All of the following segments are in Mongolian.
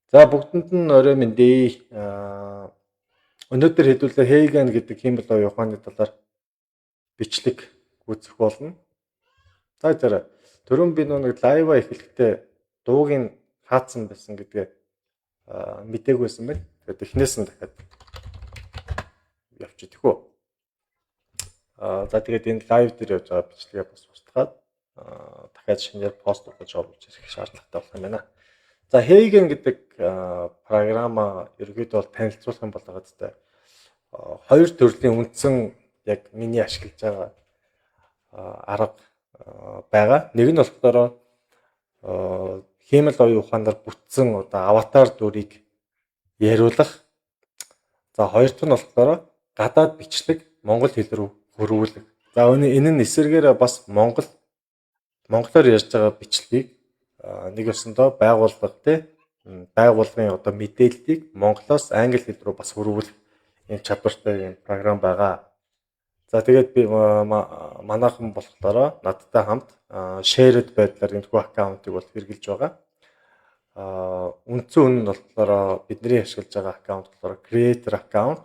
За, бүгдэнд нь орой мэнд ээ. Өнөөдөр хэдүүлээ HeyGen гэдэг хиймэл оюун ухааны талаар бичлэг үзэх болно. За зэрэг түрүүн би нэг live аа эхлэхдээ дууг нь хаацсан байсан гэдгээ мдээгүй байсан байна. Тэгээд эхнээс нь дахиад явчих үү. За, тэгээд энэ live дээр явж байгаа бичлэгээ бас устгаад дахиад шинээр пост болгож оруулж ирэх шаардлагатай болох юм байна. За, HeyGen гэдэг програм ерөнхийдөө бол танилцуулах юм бол байгаа зү, хоёр төрлийн үндсэн яг миний ашиглаж байгаа арга байгаа. Нэг нь болохоор хиймэл оюун ухаанаар бүтсэн одоо аватар дүрийг яриулах. За, хоёр дахь нь болохоор гадаад бичлэг монгол хэл рүү хөрвүүлэх. За, энэ нь эсэргээрээ бас монголоор ярьж байгаа бичлэгийг нэг ёсондоо байгууллага, тий, байгууллагын одоо мэдээллийг монголоос англи хэл рүү бас хөрвүүлэх юм чадвартай юм програм байгаа. За, тэгээд би манайхан болохоор надтай хамт shared байдлаар энэхүү аккаунтыг бол хэрэглэж байгаа. Үндсэн үнэ нь болохоор бидний ашиглаж байгаа аккаунт болохоор creator account,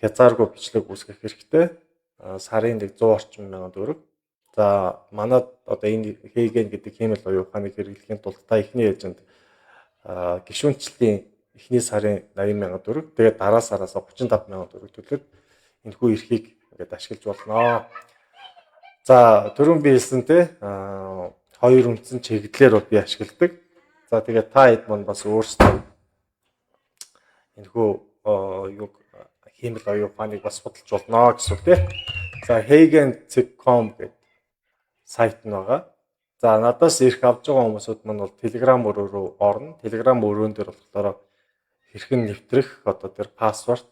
хязгааргүй бичлэг үүсгэх хэрэгтэй. Сарын нэг 100 орчим мянган төгрөг. За, манад одоо энэ HeyGen гэдэг хиймэл оюун ухааныг хэрэглэхийн тулд та эхний ээлжинд гишүүнчлэлийн эхний сарын 80 мянган төгрөг, тэгээд дараа сараас 35 мянган төгрөг төлөөд энэхүү эрхийг ингээд ашиглаж болно. За, түрүүн би хэлсэн, те, хоёр үндсэн чиглэлээр бол би ашигладаг. За, тэгээд та хэд маань бас өөрсдөө энэхүү юг хиймэл оюун ухааныг бас судалж болно гэсэн үг, те. За, heygen.com гэдэг сайт нь байгаа. За, надаас эрх авч байгаа хүмүүсүүд маань бол Telegram өрөө рүү орно. Telegram өрөөн дээр болохоор хэрхэн нэвтрэх одоо тэр password,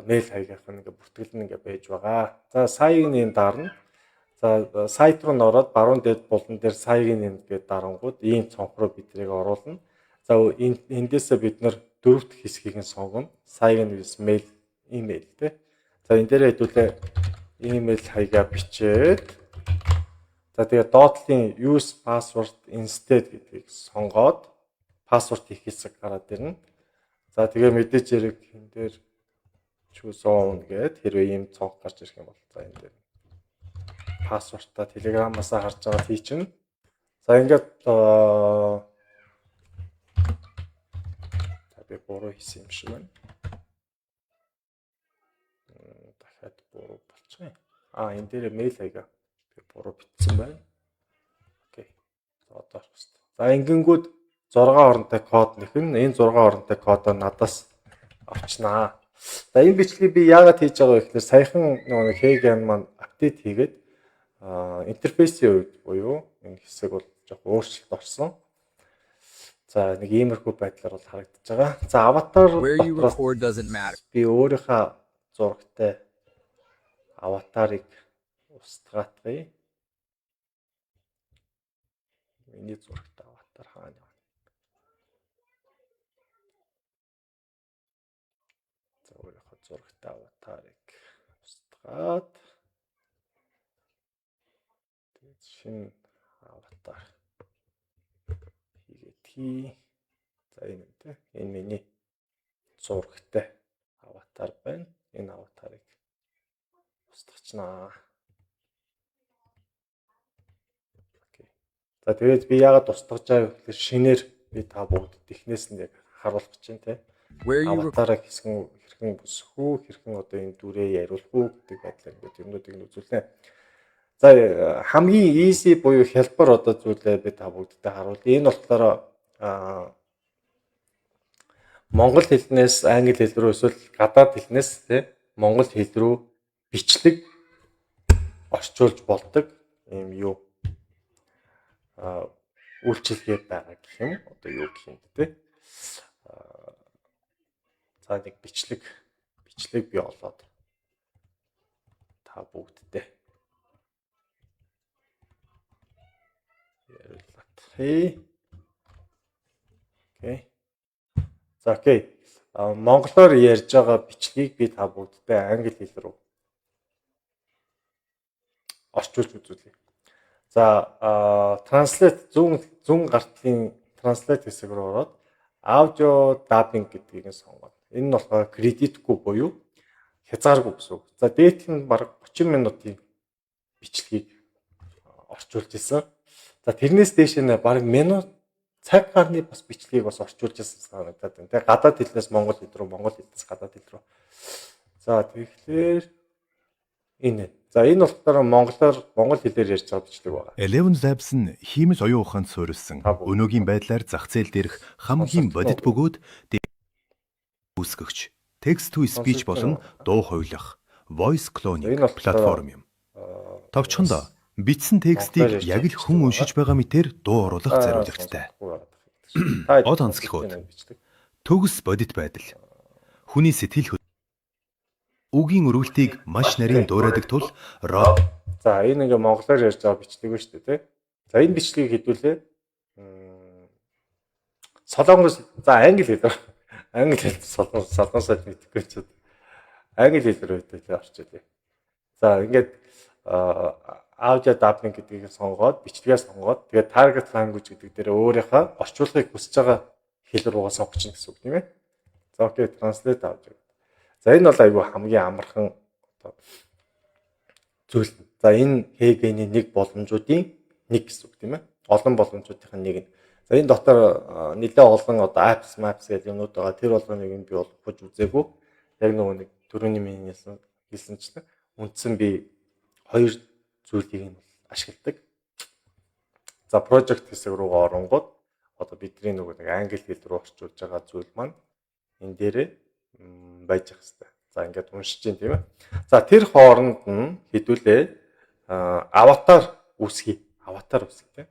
мэйл хаягийнх нь ингээ бүртгэл нь ингээ байж байгаа. За, sign in дарна. За, сайт руу н ороод баруун дээд булан дээр sign in гэдээ дарангууд ийм цонх руу биднийг оруулна. За, эндээсээ бид нар дөрөв дэх хэсгийг нь сонгоно. Sign in with mail, email, тий. За, энэ дээр хэдүүлээ email хаягаа бичээд, за, тэгээд доотлын use password instead гэдгийг сонгоод password хийх хэсэг гараад ирнэ. За, тэгээ мэдээж хэрэг энэ дээр choose own гээд хэрвээ ийм цонх гарч ирэх юм бол, за, энэ дээр password-аа Telegram-аас харж байгаа хийчихнэ. За, ингээд за, би буруу хийсэн юм шиг байна. Дахиад буруу болчих юм. Энэ дээр мэйл хаягаа би буруу бичсэн байна. Окей. За, одоо орох хэрэгтэй. За, ингэнгүүд 6 оронтой код нэхэн. Энэ 6 оронтой кодоо надаас авчнаа. За, энэ бичлэгийг би яагаад хийж байгаа вэ гэхээр саяхан нөгөө нэг HeyGen маань update хийгээд интерфейсийн хувьд буюу энэ хэсэг бол жоох өөрчлөлт орсон. За, нэг иймэрхүү байдлаар бол харагдаж байгаа. За, аватар дотроос би өөрийнхөө зурагтай аватарыг устгаатгая. Миний зурагтай аватар хаана вэ? За, өөрийнхөө зурагтай аватарыг устгаад, тэгээд шинэ аватар хийгээд хий. За, энэ юм, те. Энэ миний зурагтай аватар байна. Энэ аватарыг устгачнаа. Окей. За, тэгээд би яагаад устгаж байгаа вэ гэхээр шинээр би та бүгдэд эхнээс нь яг харуулах гэж байна, те. Аватараа хэсгэн хэрхэн бүсэх үү, хэрхэн одоо энэ дүрээ яриулах уу гэдэг байдлаар ингээд юмнуудыг нь үзүүлнэ. За, хамгийн easy буюу хялбар одоо зүйлээ би та бүгдтэй харуулъя. Энэ болохоор монгол хэлнээс англи хэл рүү эсвэл гадаад хэлнээс, тий, монгол хэл рүү бичлэг орчуулж болдог юм юу үйлчилгээ байгаа гэх юм, одоо юу гэх юм бэ, те. За, нэг бичлэг би олоод та бүгдтэй яриулаад. Окей. За, окей. Монголоор ярьж байгаа бичлэгийг би та бүгдтэй англи хэл рүү орчуулж үзүүлье. За, translate, зүүн гартлын translate хэсэг рүү ороод Audio dubbing гэдгийг нь сонгоно. Энэ нь болохоор кредитгүй буюу хязгааргүй гэсэн үг. За, дээд нь бараг 30 минутын бичлэгийг орчуулж исэн. За, тэрнээс дээш нь бараг минут цаг гарны бас бичлэгийг бас орчуулж исэн санагдаад байна. Тэгээ гадаад хэлнээс монгол хэл рүү, монгол хэлнээс гадаад хэл рүү. За, тэгэхээр энэ. За, энэ болохоор монголоор, монгол хэлээр ярьж байгаа бичлэг байгаа. Eleven Labs нь хиймэл оюун ухаанд суурилсан Та бүгд өнөөгийн байдлаар зах зээл дээрх хамгийн сонсогдсон бодит уу? бөгөөд үүсгэгч text to speech Сонсогдсон болон уу? дуу хувилах voice За, cloning энэ болохоор платформ юм. Товчхондоо бас бичсэн монголоор текстийг ярьж яг байгаа л хүн бичлэг уншиж байгаа. байгаа мэтээр дуу оруулах Та зориулалттай. сонсохгүй байгаа гэдэг шиг. Та Гол сонсогдож онцлогууд: байна уу бичлэг? төгс бодит байдал. Хүний сэтгэл үгийн өргөлтийг маш нарийн дуурайдаг тул За, энэ ингээ монголоор ярьж байгаа бичлэг ба шүү дээ, тий. За, энэ бичлэгийг хэдүүлээ. Солонгос, за, англи хэл. Англи хэл, солонгос хэл мэдэхгүй ч англи хэл рүү хэдүүлээ орчуулъя. За, ингээд audio dubbing гэдгийг сонгоод, бичлэгээ сонгоод, тэгээд target language гэдэг дээр өөрийнхөө орчуулгыг хүсэж байгаа хэл рүүгээ сонгочих гэсэн үг, тийм ээ. За, okay, translate audio. За, энэ бол айгүй хамгийн амархан одоо зүйл. За, энэ HeyGen-ий нэг боломжуудын нэг гэсэн үг, тийм ээ. Олон боломжуудын нэг нь. За, энэ дотор нэлээд олон одоо apps, maps гэх юмнууд байгаа. Тэр болгоныг нь би бол ухаж үзээгүй. Яг нөгөө нэг түрүүний миний хэлсэнчлэн үндсэн би хоёр зүйлийг нь ашигладаг. За, project хэсэг рүү оронгууд одоо бидний нөгөө нэг англи хэл рүү орчуулж байгаа зүйл маань энэ дээрээ байж ах хэвээр. За, ингээд уншиж чинь, тийм ээ. За, тэр хооронд нь хэдүүлээ аватар үүсгэе. Аватар үүсгэх, тийм.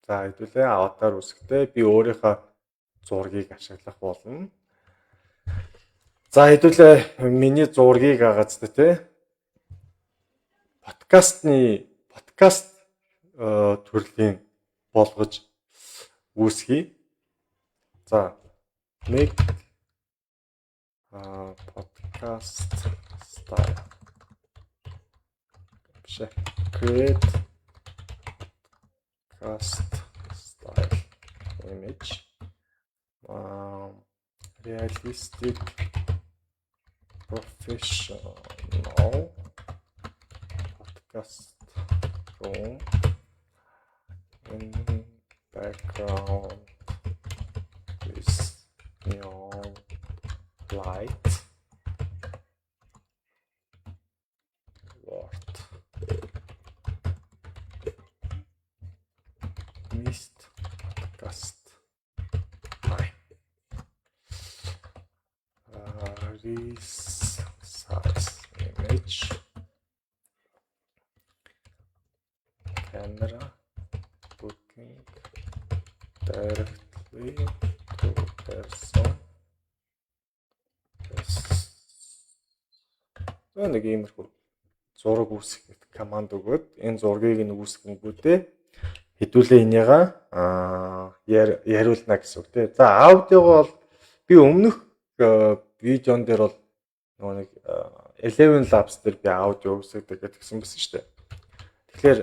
За, хэдүүлээ аватар үүсгэхдээ би өөрийнхөө зургийг ашиглах болно. За, хэдүүлээ миний зургийг агац тий. Подкаст төрлийн болгож үүсгэе. За, make podcast style биш ээ. Create podcast style image, realistic, professional podcast room, in background with neon light, word mist podcast time, resize image, camera looking directly to person. Yes. За, нэг иймэрхүү зураг үүсгэх команд өгөөд энэ зургийг нь үүсгэнгүүтээ хэдүүлээ энийгээ яриулна гэсэн үг, тий. За, аудиого бол би өмнөх видеон дээр бол нөгөө нэг Eleven Labs дээр би аудио үүсгэдэг гэсэн байсан шүү дээ. Тэгэхээр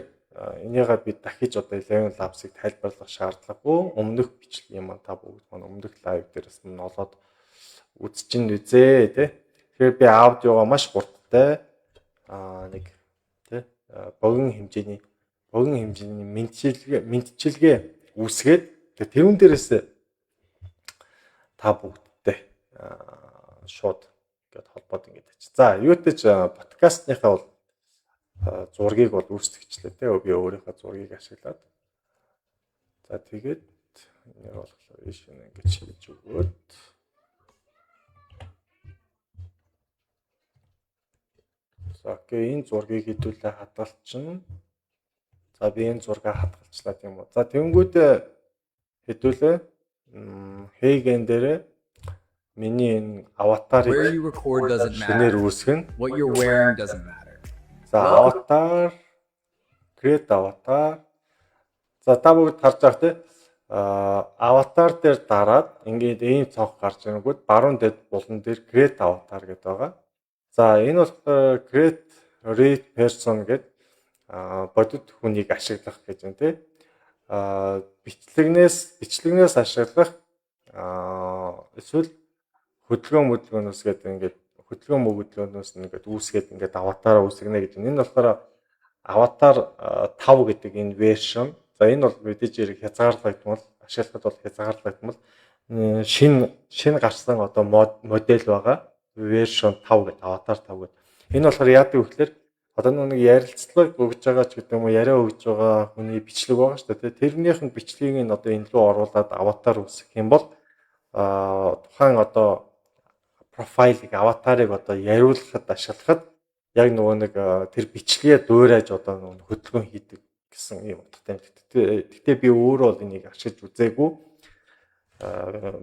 энийгээ би дахиж одоо Eleven Labs-ыг тайлбарлах шаардлагагүй. Өмнөх бичлэгийн маань та бүгд маань өмнөх live дээрээс нь олоод үзчин үзээ, тий. Тэгэхээр би аудиогоо маш хурдтай нэг тий богино хэмжээний мэдчилгээ үүсгээд, тэгээ тэрүүн дээрээс та бүгдтэй шууд ингээд холбоод ингээд ачи. За, юутай ч подкастныхаа бол зургийг бол үүсгэгчлээ, те, би өөрийнхөө зургийг ашиглаад. За, тэгээд энийг болохоор ийш ингэж хийж өгөөд, за, okay, энэ зургийг хэдүүлээ хадгалчихна. За, би энэ зургийг хадгалчлаа, тийм үү. За, тэгэнгүүтээ хэдүүлээ HeyGen дээрээ миний энэ аватарыг Where you record doesn't шинээр matter. үүсгэнэ. What you're wearing doesn't matter. За, аватар, create avatar. За, та бүгд харж байгаа, тий. Аватар дээр дараад ингээд ийм цонх гарч ирэнгүүт баруун дэд булан дээр create avatar гэдэг байгаа. За, энэ болохоор create real person гэдэг бодит хүнийг ашиглах гэж байна, тий. Бичлэгнээс ашиглах эсвэл хөдөлгөөн мөдөлгөөнөөс гэдэг, ингээд хөдөлгөөн мөгөдлөөнөөс ингээд үүсгээд, ингээд аватараа үүсгэнэ гэж. Энэ нь болохоор Avatar 5 гэдэг энэ version. За, энэ бол мэдээж хэрэг хязгаарлагдмал, ашиглахад бол хязгаарлагдмал шинэ гарсан одоо модель байгаа. Version 5 гэдэг, Avatar 5 гэдэг. Энэ болохоор яадаг вэ гэхээр одоо нэг ярилцлага өгж байгаа ч гэдэг юм уу, яриа өгж байгаа хүний бичлэг байгаа шүү дээ. Тэрнийх нь бичлэгийг нь одоо энэ рүү оруулаад аватар үүсгэх юм бол тухайн одоо профайлыг, аватарыг одоо яриулахад ашиглахад яг нөгөө нэг тэр бичлэгээ дуурайж одоо нөгөө хөдөлгөөн хийдэг гэсэн юм утгатай. Гэхдээ би өөрөө бол энийг ашиглаж үзээгүй.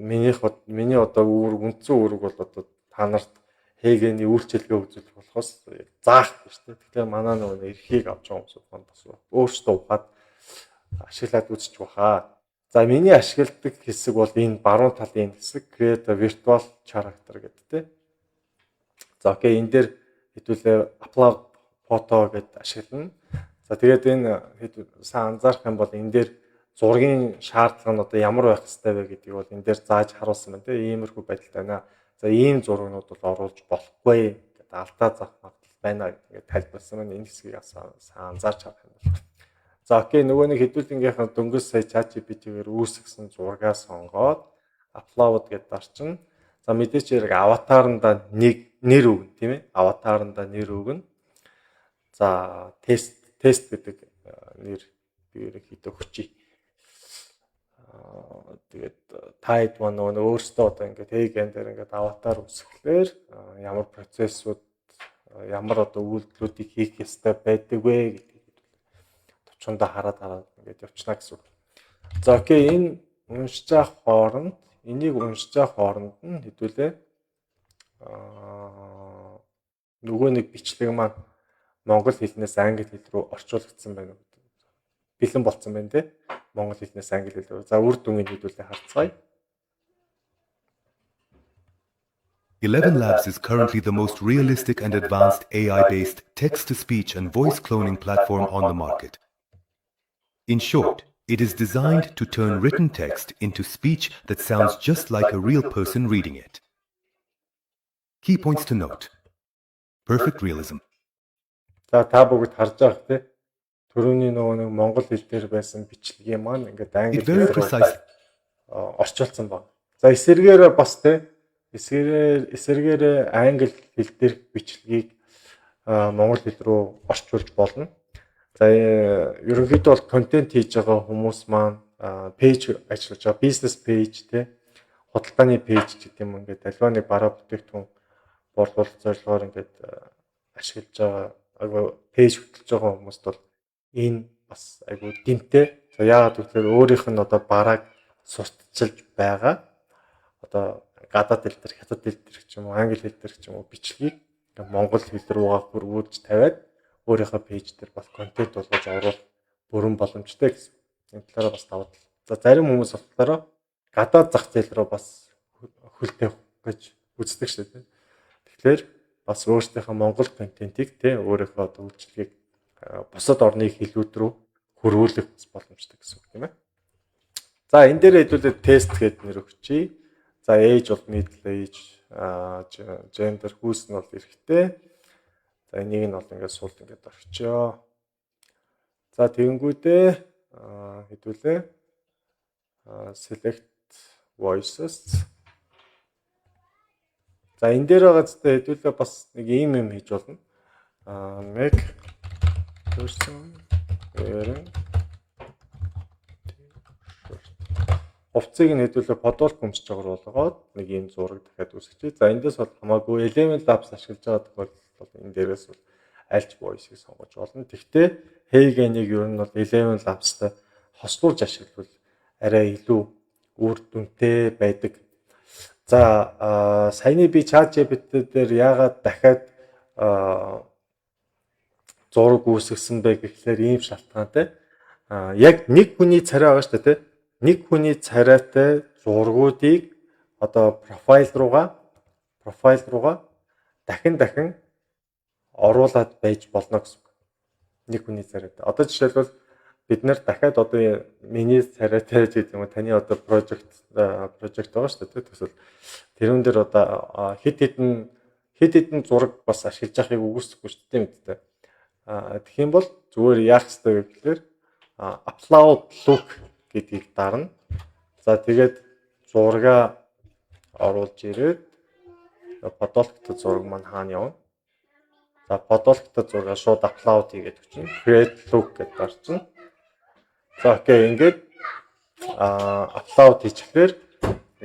Миний одоо үүрэг, үндсэн үүрэг бол одоо та нарт HeyGen-ий үйлчилгээ үзүүлэх болохоос заах биш үү. Тэгэхээр манай нөгөө эрхийг авч байгаа хүмүүс маань бас өөрсдөө ухаад ашиглаад үзчих баха. За, миний ашигладаг хэсэг бол энэ баруун талын энэ хэсэг, create a virtual character гэдэг, тийм. За, okay, энэ дээр хэдүүлээ upload photo гэдээ ашиглана. За, тэгээд энэ хэд сайн анзаарах юм бол энэ дээр зургийн шаардлага нь одоо ямар байх ёстой вэ гэдгийг бол энэ дээр зааж харуулсан байна, тийм. Иймэрхүү байдалтай байна. За, ийм зургнууд бол оруулж болохгүй гэдэг, алдаа заах магадлал байна гэдэг ингээд тайлбарласан байна. Энэ хэсгийг сайн анзаарч харах юм бол. За, okay, нөгөө нэг хэдүүлэнгийнхэн дөнгөж сая ChatGPT-гээр үүсгэсэн зургаа сонгоод upload гэдээ дарчин. За, мэдээч хэрэг аватаранда нэг нэр өгнө, тийм ээ. Аватаранда нэр өгнө. За, тест тест гэдэг нэр би ерөнхийдөө өгчий. Тэгээд та хэд маань нөгөө өөрсдөө одоо ингээд HeyGen дээр ингээд аватар үүсгэхлээр ямар процессууд, ямар одоо үйлдэлүүдийг хийх ёстой байдаг вэ гэдгийг товчондоо хараад хараад ингээд явчихна гэсэн үг. За, okay, энэ уншиж байгаа хооронд, энийг уншиж байгаа хооронд нь хэдүүлээ нөгөө нэг бичлэг маань монгол хэлнээс англи хэл рүү орчуулагдсан байна уу? Бэлэн болцсон байна, те. Монгол хэлнээс англи хэл рүү. За, үр дүнгийг хэдүүлээ харцгаая. 11 Labs is currently the most realistic and advanced AI-based text-to-speech and voice cloning platform on the market. In short, it is designed to turn written text into speech that sounds just like a real person reading it. Key points to note. Perfect realism. За, та бүгд харж байгаа, те. Төрөүний нөгөө нэг монгол хэл дээр байсан бичлэгийн маань ингээд англи It very precise орчуулсан байна. За, эсэргээрээ бас, те, эсэргээрээ англи хэл дээрх бичлэгийг монгол хэл рүү орчуулж болно. За, ерөнхийдөө бол контент хийж байгаа хүмүүс маань, page ажиллаж байгаа, бизнес page, те, худалдааны page гэдэг юм, ингээд аливаа нэг бараа бүтээгдэхүүн борлуулах зорилгоор ингээд ашиглаж байгаа, айгу page хөтлөж байгаа хүмүүст бол энэ бас айгу дэмтэй. За, яагаад гэвэл өөрийнх нь одоо барааг сурталчилж байгаа одоо гадаад хэл дээр, хятад хэл дээр ч юм уу, англи хэл дээр ч юм уу бичлэгийг монгол хэл рүүгээ хөрвүүлж тавиад өөрийнхөө page дээр бас контент болгож оруулах бүрэн боломжтой гэсэн. Энэ талаараа бас давуу тал. За, зарим хүмүүс болохоор гадаад зах зээл рүү бас хөл тавих гэж үздэг шүү дээ. Тэгэхээр бас өөрсдийнхөө монгол контентийг, те, өөрийнхөө одоо үйлчилгээг бусад орны хэлүүд рүү хөрвүүлэх бас боломжтой гэсэн үг, тийм ээ. За, энэ дээр хэдүүлээ тест гэдэг нэр өгчий. За, age бол middle age, gender, хүйс нь бол эрэгтэй. За, энийг нь бол ингээд суулт ингээд орчио. За, тэгэнгүүтээ хэдүүлээ select voices. За, энэ дээр байгаа зү хэдүүлээ бас нэг ийм юм хийж болно. Make person wearing t-shirt. Хувцсыг нь хэдүүлээ футболк өмсөж байгаагаар болгоод нэг ийм зураг дахиад үүсгэжээ. За, эндээс бол хамаагүй, Eleven Labs ашиглаж байгаа тохиолдолд бол энэ дээрээс бол альч voice-ыг сонгож болно. Тэгвэл HeyGen-ийг ер нь бол Eleven Labs-тай хослуулж ашиглавал арай илүү үр дүнтэй байдаг. За, саяны би ChatGPT дээр яагаад дахиад зураг үүсгэсэн бэ гэхлээр ийм шалтгаантай. Яг нэг хүний царай байгаа шүү дээ, тэ. Нэг хүний царайтай зургуудыг одоо профайл руугаа дахин дахин оруулаад байж болно гэсэн үг. Нэг хүний царайтай. Одоо жишээлбэл Бид нар дахиад одоо миний царайтай ч гэдэг юм уу, таны одоо project байгаа шүү дээ, төсөл. Тэрүүн дээр одоо хэд хэдэн зураг бас ашиглаж байхыг үгүйсэхгүй шүү дээ, мэдтэй. Тэгэх юм бол зүгээр яах ёстой вэ гэхээр upload look гэдгийг дарна. За, тэгээд зургаа оруулж ирээд подволктой зураг маань хаана явна? За, подволктой зургаа шууд upload хийгээд өчнө. Create look гэдээ дарчихна. За, okay, ингээд upload хийчихлээр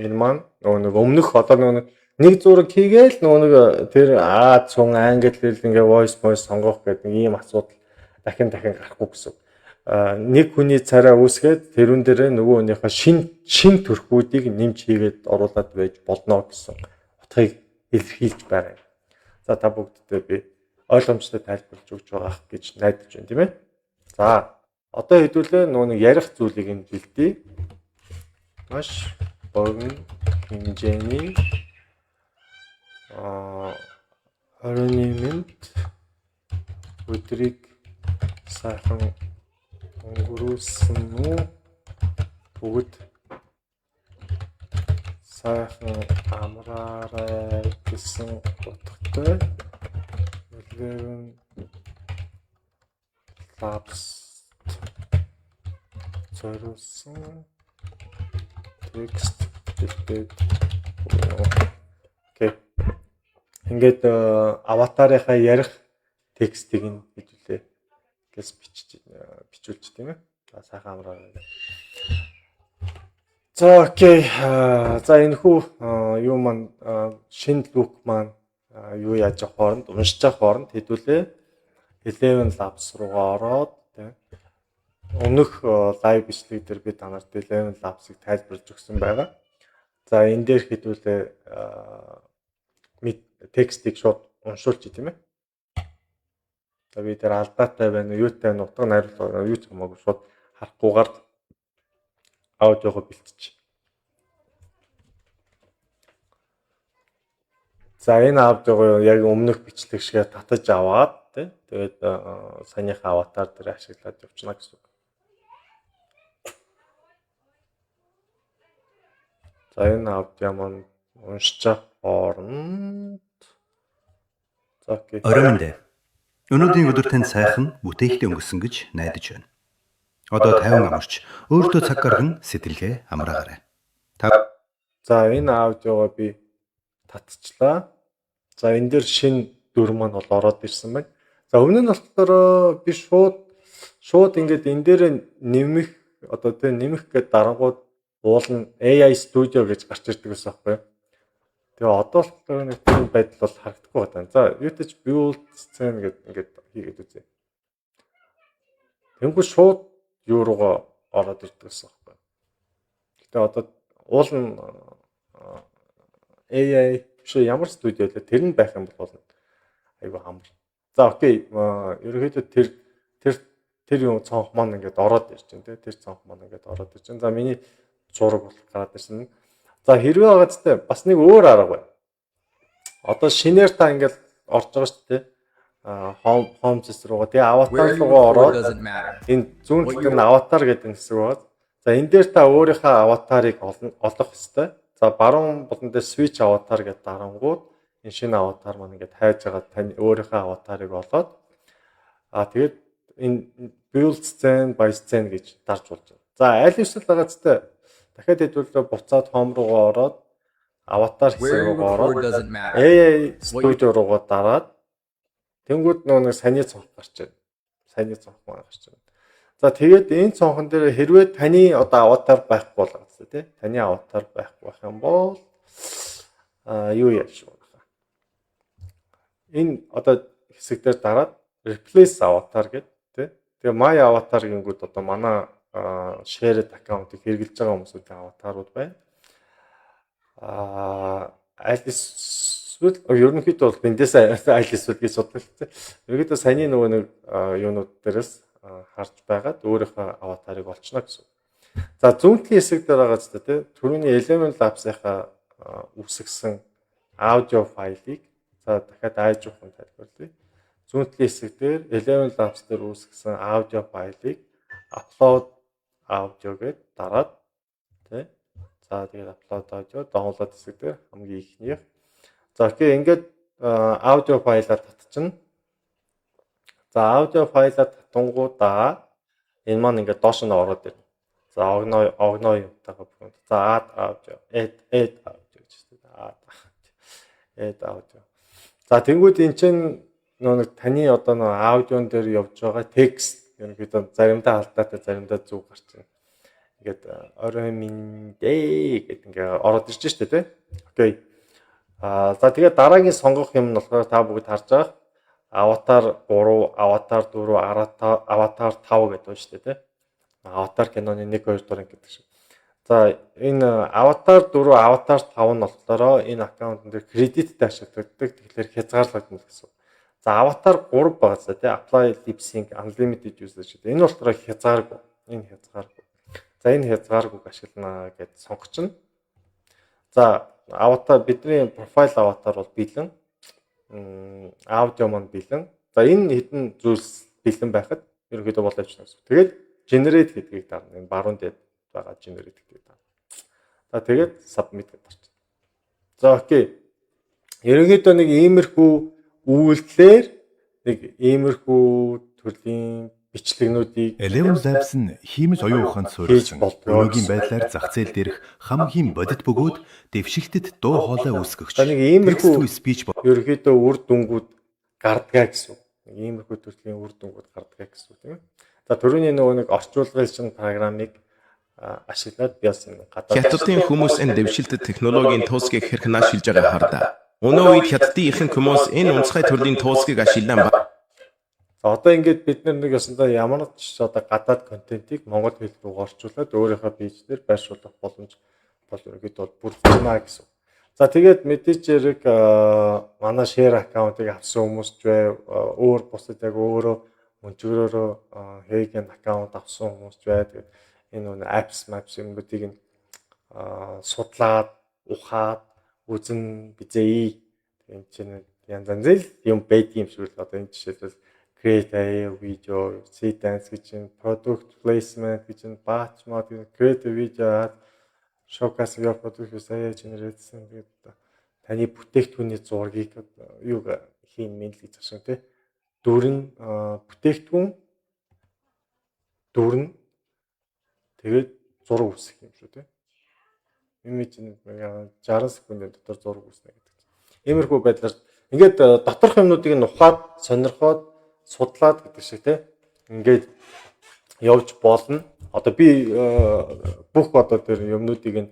энэ маань нөгөө нэг өмнөх одоо нөгөө нэг зураг хийгээл нөгөө нэг тэр А цун англи хэл ингээ voice сонгох гэдэг нэг ийм асуудал дахин дахин гарахгүй гэсэн. Нэг хүний царай үүсгээд тэрүүн дээрээ нөгөө хүнийхээ шин төрхүүдийг нэмж хийгээд оруулаад байж болно гэсэн утгыг илэрхийлж байгаа юм. За, та бүгддээ би ойлгомжтой тайлбарлаж өгч байгаа гэж найдаж байна, тийм ээ. За, одоо хэдүүлээ нөгөө нэг ярих зүйлийг нь бэлдээ. Маш богино хэмжээний оройн мэнд, өдрийг сайхан өнгөрүүлсэн үү, бүгд сайхан амраарай гэсэн утгатай ElevenLabs зориулсан текст бэлдээд. Okay. Ингээд аватарынхаа ярих текстийг нь хэдүүлээ гэс бичиж бичүүлж, тийм ээ. За, сайхан амраарай. За, okay. За, энэхүү юу маань шинэ look маань юу яаж явах хооронд, уншиж явах хооронд хэдүүлээ ElevenLabs руугаа ороод, тийм, өмнөх live бичлэг дээр би та нарт ElevenLabs-ыг тайлбарлаж өгсөн байгаа. За, энэ дээр хэдүүлээ текстийг шууд уншуулчих, тийм ээ. За, би тэр алдаатай байна уу, юутай байна, утга найруулга юу ч хамаагүй шууд харахгүйгээр аудиого бэлтчих. За, энэ аудиого яг өмнөх бичлэг шигээ татаж аваад, тий, тэгээд саяныхаа аватар дээр ашиглаад явчихна гэсэн үг. За, энэ аудио маань уншиж хооронд. За, okay. Оройн мэнд. Өнөөдрийн өдөр танд сайхан бүтээлтэй өнгөрсөн гэж найдаж байна. Одоо тайван амарч, өөртөө цаг гарган сэтгэлгээ амраагаарай. Та За, энэ аудиогоо би татчихлаа. За, энэ дээр шинэ дүр маань бол ороод ирсэн байна. За, өмнө нь болохоор би шууд ингээд энэ дээр нэмэх одоо, тийм, нэмэх гээд дарангууд уул нь AI Studio гэж гарч ирдэг байсан байхгүй юу? Тэгээ одоо болохоор нэг тийм байдал бол харагдахгүй байна. За, юутай ч build scene гээд ингээд хийгээд үзье. Тэнгүү шууд юу руугаа ороод ирдэг гэсэн байхгүй. Гэтэ одоо уул нь AI биш, ямар студио лээ, тэр нь байх юм бол айгүй амар. За, okay, ерөнхийдөө тэр юм цонх маань ингээд ороод ирж байна, тий, тэр цонх маань ингээд ороод ирж байна. За, миний зураг бол гараад ирсэн. За, хэрвээ байгаа зү бас нэг өөр арга байна. Одоо шинээр та ингээд орж байгаа шүү дээ. Home хэсэг руугаа, тэгээ аватар руугаа ороод энэ зүүн талд нь аватар гэдэг хэсэг байгаа. За, энэ дээр та өөрийнхөө аватарыг олох ёстой. За, баруун булан дээр switch avatar гэдэг дарангууд энэ шинэ аватар маань ингээд хайж байгаа, тань өөрийнхөө аватарыг олоод тэгээд энэ build scene by scene гэж дарж болж байна. За, аль эсвэл байгаа зү дахиад хэдүүлээ буцаад home руугаа ороод аватар хэсэг руугаа ороод AI Studio руугаа дараад тэнгүүд нөө нэг саяны цонх гарч байна. Саяны цонх маань гарч байна. За, тэгээд энэ цонхон дээр хэрвээ таны одоо аватар байхгүй бол гэсэн, тий. Таны аватар байхгүй байх юм бол юу яаж вэ? Энэ одоо хэсэг дээр дараад replace avatar гэдэг, тий. Тэгээ my avatar гингүүд одоо манай shared account-ыг хэрэглэж байгаа хүмүүсүүдийн аватарууд байна. Аль эсвэл ерөнхийдөө бол эндээс аль эсвэл гэж бодлоо. Ерөнхийдөө саяны нөгөө нэг юунууд дээрээс харж байгаад өөрийнхөө аватарыг олчно гэсэн. За, зүүн талын хэсэг дээр байгаа зү, тий. Түрүүний ElevenLabs-ийнхаа үүсгэсэн аудио файлыг, за, дахиад аажуухан тайлбарлая. Зүүн талын хэсэг дээр ElevenLabs дээр үүсгэсэн аудио файлыг Upload audio гээд дараад, тий. За, тэгээд upload audio, download хэсэг дээр хамгийн ихнийх. За, okay, ингээд аудио файлаа татчихна. За, аудио файлаа татангуудаа энэ маань ингээд доош нь ороод ирнэ. За, огноо огноо юмтайгаа бүгд. За, add audio, add audio гэж байна. Add add audio. За, тэнгүүд эн чинь нөө нэг таны одоо нөө аудион дээр явж байгаа текст ерөнхийдөө заримдаа алдаатай, заримдаа зөв гарч байна. Ингээд орой минь дээ гэд ингээ ороод ирж штэ, тий. Okay. Аа, за, тэгээд дараагийн сонгох юм нь болохоор та бүгд харж байгаа Аватар 3, Аватар 4, Аватар 5 гэдэг байна шүү дээ, тий. Аватар киноны 1 2 3 гэдэг шиг. За, энэ Аватар 4, Аватар 5 нь болохоор энэ аккаунтн дээр кредиттэй ашиглагддаг. Тэгэхээр хязгаарлагдана гэсэн. За, Аватар 3 байгаа за, тий, apply lip sync, unlimited usage гэдэг. Энэ болохоор хязгааргүй. Энэ хязгааргүй. За, энэ хязгааргүйг ашиглана гэж сонгочихно. За, аватар, бидний profile аватар бол бэлэн. Аудио маань бэлэн. За, энэ хэдэн зүйлс бэлэн байхад ерөнхийдөө болоо явчихна гэсэн. Тэгээд generate гэдгийг дарна. Энэ баруун дээр байгаа generate гэдгийг дарна. За, тэгээд submit гэдэг дарчихна. За, okay. Ерөнхийдөө нэг иймэрхүү үйлдэлээр нэг иймэрхүү төрлийн бичлэгнүүдийг Eleven Labs нь хиймэл оюун ухаанд хийж суурилсан болдгоо өнөөгийн гэсэн. байдлаар зах зээл дээрх хамгийн бодит бөгөөд дэвшилтэт дуу хоолой үүсгэгч За, нэг иймэрхүү text to speech ерөнхийдөө үр дүнгууд гардгаа гэсэн үг. Нэг иймэрхүү төрлийн үр дүнгууд гардгаа гэсэн үг, тийм ээ. За, түрүүний нөгөө нэг орчуулгын чинь программыг ашиглаад би бас энэ гадаад Хятадын хүмүүс энэ дэвшилтэт технологийн туусгийг хэрхэн ашиглаж байгааг хардаа. Өнөө үед Хятадын ихэнх хүмүүс энэ онцгой төрлийн туусгийг ашиглан За, одоо ингээд бид нэг ёсондоо ямар ч одоо гадаад контентыг монгол хэл рүү орчуулад өөрийнхөө page дээр байршуулах боломж бол ерөнхийдөө бол бүрдэж байна гэсэн. За, тэгээд мэдээж хэрэг манай share аккаунтыг авсан хүмүүс ч бай, өөр бусад яг өөрөө мөнчгөрөөрөө HeyGen аккаунт авсан хүмүүс ч бай. Тэгээд энэ нөө apps maps юмнуудыг нь судлаад, ухаад үзэн бизээ. Энэ чинь янз янзын юм байдгийн юм шиг л. Одоо энэ жишээлбэл create a video, dance гэж чинь, product placement гэж чинь, batch mode гэж, create a video ad, showcase your product with AI generation гэдэг, таны бүтээгдэхүүний зургийг юуг хийн мэн л гэж ашиг, тий. Дүр нь бүтээгдэхүүн дүр нь тэгээд зураг үүсгэх юм шүү, тий. Имиж 60 секундын дотор зураг үүснэ гэдэг чинь. Иймэрхүү байдлаар ингээд доторх юмнуудыг нь ухаад, сонирхоод, судлаад гэдэг шиг, тий. Ингээд явж болно. Одоо би бүх одоо тэр юмнуудыг нь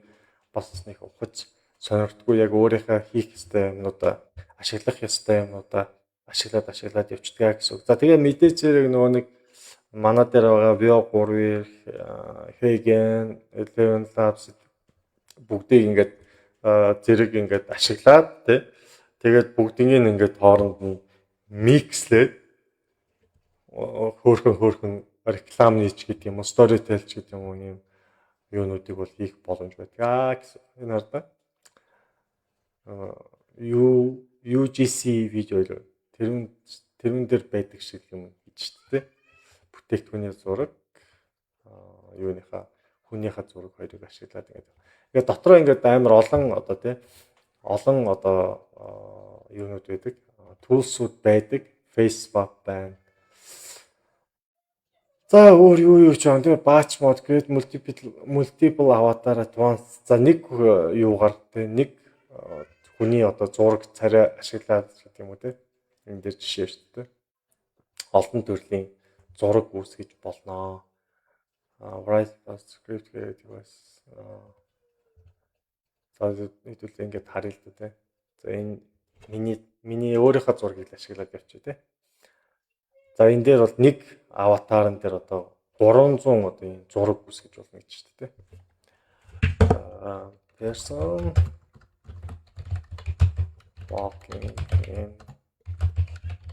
бас нэг ухаж сонирхдаггүй, яг өөрийнхөө хийх ёстой юмнуудаа, ашиглах ёстой юмнуудаа ашиглаад ашиглаад явчихдаг гэсэн үг. За, тэгээ мэдээж хэрэг нөгөө нэг манай дээр байгаа Veo 3, HeyGen, Eleven Labs бүгдийг ингээд зэрэг ингээд ашиглаад, тий. Тэгээд бүгднийг ингээд хооронд нь mix лээд хөөхөн хөөхөн рекламны ч гэдэг юм уу, storytell ч гэдэг юм уу, ийм юунуудыг бол хийх боломж байдаг гэсэн. Энэ хардаа. Юу UGC видео л тэрэн дээр байдаг шиг юм гэж шүү дээ. Бүтээгдэхүүний зураг, юуныхаа, хүнийхээ зураг хоёрыг ашиглаад ингээд. Ингээд дотроо ингээд амар олон одоо, тий, олон одоо юунууд байдаг. Tools ууд байдаг. Face swap байна. За, өөр юу юу ч юм, тэгээ batch mode, create multiple avatar at once. За, нэг юугаар, тэгээ нэг хүний одоо зураг царай ашиглаад гэдэг юм уу, те. Энэ дээр жишээ шүү дээ. Олон төрлийн зураг үүсгэж болно. Write fast script гэдэг бас. За, нийтүүлээ ингээд харъя л да, те. За, энэ миний өөрийнхөө зургийг л ашиглаад явчих, те. За, энэ дээр бол нэг аватарын дээр одоо 300 одоо энэ зураг үүсгэж болно гэж шүү дээ. Person walking in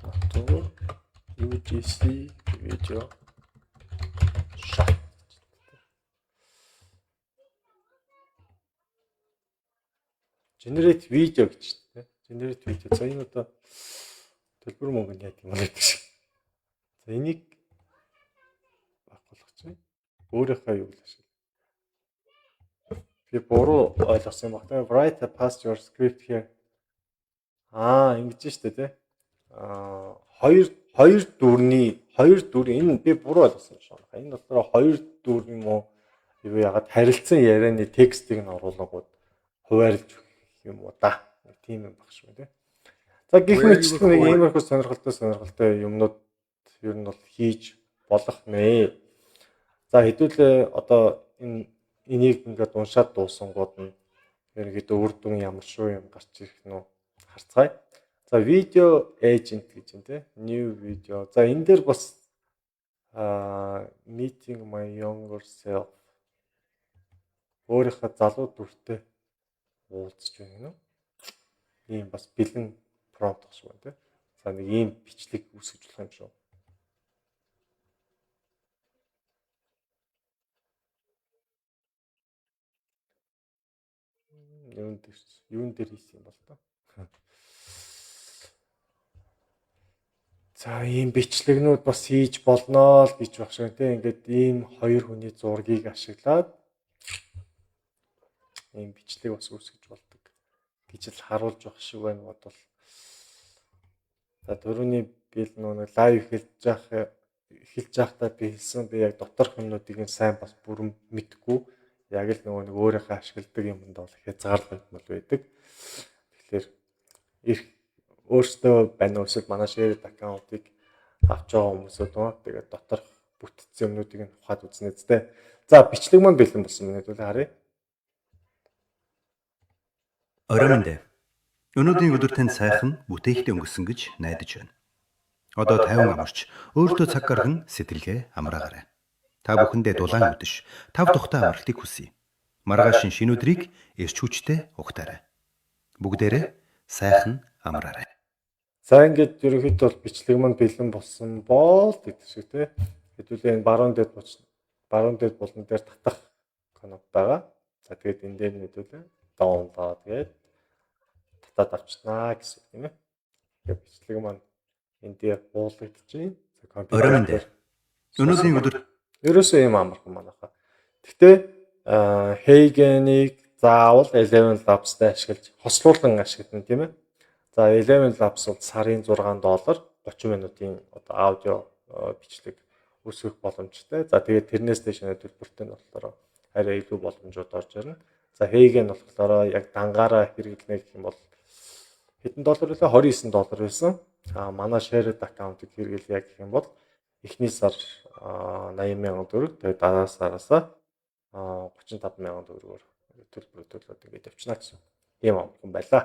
nature UGC video shot. Generate video гэж шүү дээ. Generate video. За, энэ одоо төлбөр мөнгө нь яадаг юм бэ гэдэг шиг. За, энийг байхгүй болгочих. Өөрийнхөө юу л ашигла. Би буруу ойлгосон юм баг. Тэгээ write a pass your script here. Ингэж штэ тий. Хоёр дүрний хоёр дүр энэ би буруу ойлгосон юм шиг байна. Энэ болохоор хоёр дүр юм уу? Юу яагаад харилцан ярианы текстийг нь оруулангууд хуваарлж өгөх юм уу да. Нэг тийм юм баг шүү тий. За гих Where you мэтчлэн нэг record иймэрхүү сонирхолтой юмнууд ер нь бол хийж болох нэ. За хэдүүлээ одоо энэ энийг ингээд уншаад дуусангууд нь ерөнхийдөө үр дүн ямар шүү юм гарч ирэх нь харцгаая. За video agent гэж юм те. New video. За энэ дээр бас meeting my younger self өөрийнхөө залуу дүртэй уулзж байна гэнэ. Ийм бас бэлэн prompt багш байна те. За нэг ийм бичлэг үүсгэж болох юм шүү. Юун дээр хийсэн юм бол тоо. За ийм бичлэгнүүд бас хийж болно л гэж багш байна те. Ингээд ийм хоёр хүний зургийг ашиглаад ийм бичлэг бас үүсгэж болдог гэж л харуулж байх шиг байна бодвол. За түрүүний би л нөгөө live эхэлж байхдаа би хэлсэн, би яг доторх юмнуудыг нь сайн бас бүрэн мэдгүй, яг л нөгөө нэг өөрийнхөө ашигладаг юмд бол хязгаарлагдмал байдаг. Тэгэхээр эрх өөртөө байна уу эсвэл манай shared account-ыг авч байгаа хүмүүсүүд нөө тэгээд доторх бүтцэн юмнуудыг нь ухаад үзнэ зү. За бичлэг маань бэлэн болсон байна хэдүүлээ харъя. Орой мэнд. Өнөөдрийн өдөр танд сайхан бүтээхтэй өнгөрсөн гэж найдаж байна. Одоо тайван амарч, өөртөө цаг гарган сэтгэлгээ амраагаарай. Та бүхэндээ дулаан үдэш, тав тухтай амралтыг хүсье. Маргаашин шинэ өдрийг эрч хүчтэй угтаарай. Бүгдээрээ сайхан амраарай. За ингээд ерөнхийдөө бол бичлэг маань бэлэн болсон бол гэдэг шиг тий. Хэдүүлээ энэ баруун дэд буч баруун дэд булан дээр татах кноп байгаа. За тэгээд энэ дээр нь хэдүүлээ download тэгээд татаад авчнаа гэсэн үг тийм ээ. Тэгээд бичлэг маань энэ дээр буулгагдчихээн. За компьютер Орой мэнд. дээр Өнөөдрийн өдөр ерөөсөө юм амархан манайха. Гэхдээ HeyGen-ийг заавал 11 Labs-тай ашиглаж хослуулан ашиглана тийм ээ. За 11 Labs бол сарын 6 доллар 30 минутын одоо аудио бичлэг үүсгэх боломжтой. За тэгээд тэрнээс дээш нэ төлбөртэй нь болохоор арай илүү боломжууд орж ирнэ. За HeyGen болохоор яг дангаараа хэрэглэнэ гэх юм бол хэдэн доллар вэ? 29 доллар байсан. А манай shared account-ыг хэрэглэе гэх юм бол эхний сар 80,000 төгрөг, тэгээд дараа сараасаа 35,000 төгрөгөөр төлбөр төлөөд ингээд явчихна гэсэн ийм амархан байлаа.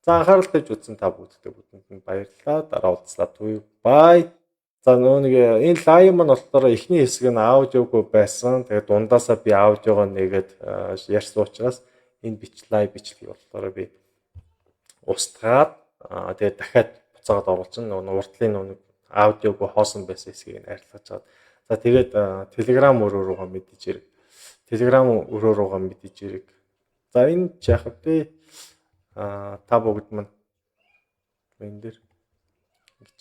За анхаарал тавьж үзсэн та бүгдтэй бүгдэнд нь баярлалаа. Дараа уулзлаа. Түр бай. За нөгөө нэг энэ live маань болохоор эхний хэсэг нь аудиогүй байсан. Тэгээд дундаасаа би аудиогоо нэгээд ярьсан учраас энэ live бичлэгийг болохоор би устгаад тэгээд дахиад буцаагаад оруулсан. Нөгөө уртлын нөгөө аудиогүй хоосон байсан хэсгийг нь арилгаж чад. За тэгээд Telegram өрөө рүүгээ мэдээж хэрэг. Telegram өрөө рүүгээ мэдээж хэрэг. За энэ ч яах вэ? Та бүгд маань энэ дээр ингэж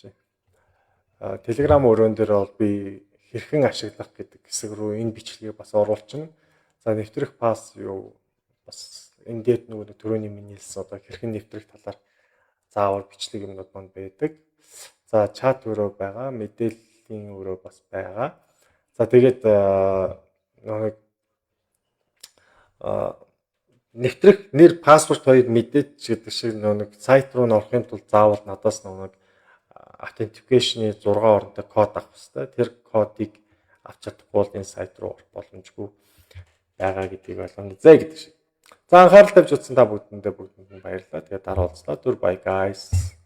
Telegram өрөөн дээр бол би хэрхэн ашиглах гэдэг хэсэг рүү энэ бичлэгийг бас оруулчихна. За нэвтрэх pass юу бас энэ дээр нөгөө түрүүний миний хэлсэн одоо хэрхэн нэвтрэх талаар заавар бичлэг юмнууд манд байдаг. За чат өрөө байгаа, мэдээллийн өрөө бас байгаа. За тэгээд нөгөө нэвтрэх нэр password хоёр мэдээч гэдэг шиг нөгөө нэг сайт руу н орохын тулд заавал надаас нөгөө нэг authentication-ы 6 оронтой код авах хэрэгтэй. Тэр кодыг авч чадахгүй бол энэ сайт руу орох боломжгүй байгаа гэдгийг ойлгоно. Зэ гэдэг шиг. За анхаарал тавьж үзсэн та бүгдэндээ бүгдэнд нь баярлалаа. Тэгээд дараа уулзлаа. Түр bye guys.